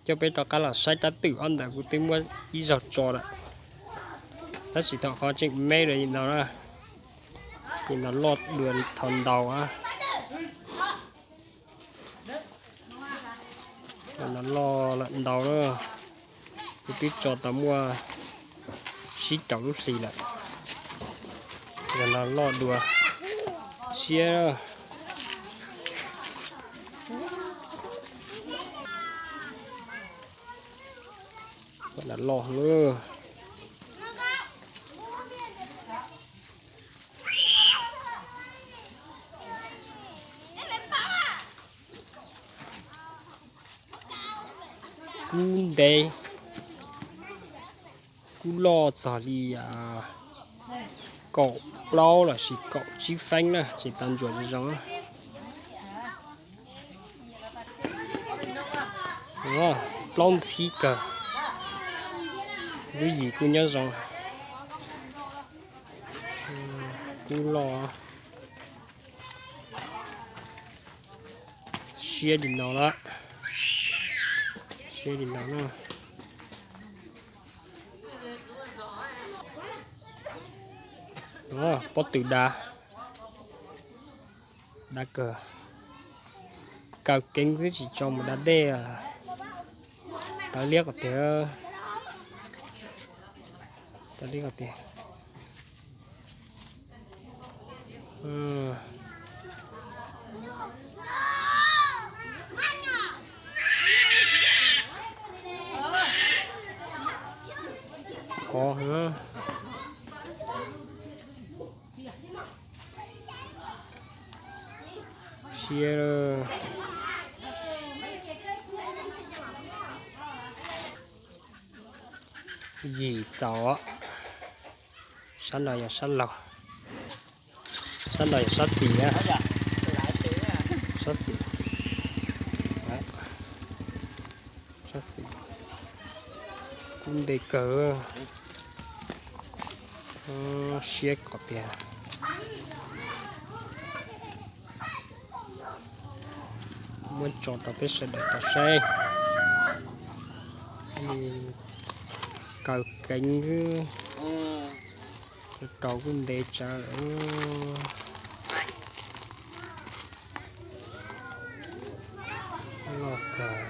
Coj peb rov qab los saib rab twm ob ntawd kuv twb muab ib zaug tso lawm, tab sis thaum qhov tseem me rau li no na, li no loj dua thaum ntau a. Loj lawm ntau na, kuv twb tso tau muaj sib caum lub hli lawm. Yog no loj dua siab. Loj. Kub ntev, kub loj txog li kaum plaub los sis kaum tsib feeb na, tsis tau ntsuas zoo zoo. Plaub ntxhib kawg, lub yim kuj nyob zoo. Kub loj siab li no lawm, siab li no na. Pob tw dav, dav kawg, kaw keev twb tsis tso mus da dej. Tawv liab qhov tiag, tawv liab qhov tiag. Qhov siab. Yim txaus. Sab no yog sab laug, sab no yog sab xis na. Sab xis, sab xis. Kub ntev kawg, siab qhov tiag. Muab tso rau peb sawv daws tau saib. Kaw keev, rau kuj ntev tsawv. Loj kawg.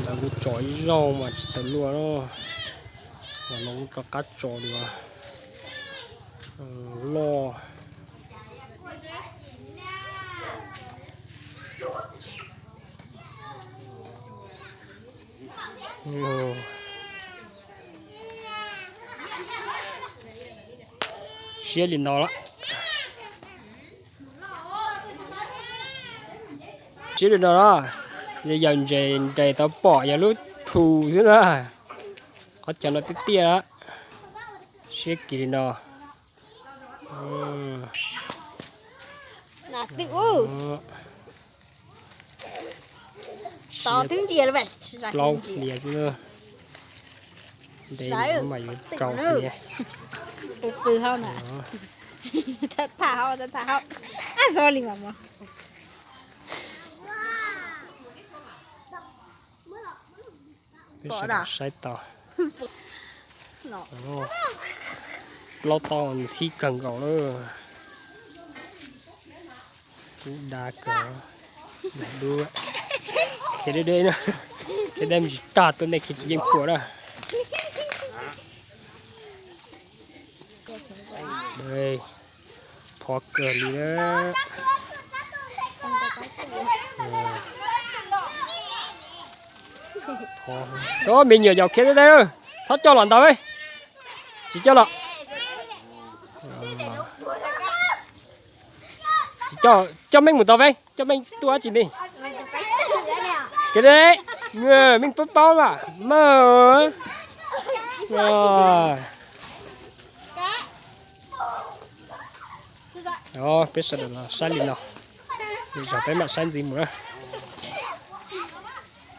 Ntawd kuv tso ib zaug mas tsis tau luaj na, mas no kuv rov qab tso dua. Loj. Siab li no lawm. Siab li no lawm, yog yawm ntses nres tau pom yog lub plhu xwb na. Qhov chaw no tiaj tiaj lawm, siab kis li no. Plaub hlias xwb, ntev mas yuav rau hlias. Tham hauv, tham hauv, txog li mas. Peb sawv daws saib tau. Plaub tau ntxhib kawg nkaus lawm. Kub dav kawg. Dub, khiav deb deb na, khiav deb tsis tag, tuaj ntej khiav tsis yeej puas na. Phov kawg li na. Ov, me nyuam yaus khiav deb deb, txhob coj los ntawd, tsis coj los. Coj Meej mus tau, Meej, coj Meej tuaj dab tsi li. Khiav deb, Meej paub paub mas, maj. Os, peb sawv daws los saib li no, lwm zaus peb mam saib ntxiv mus na.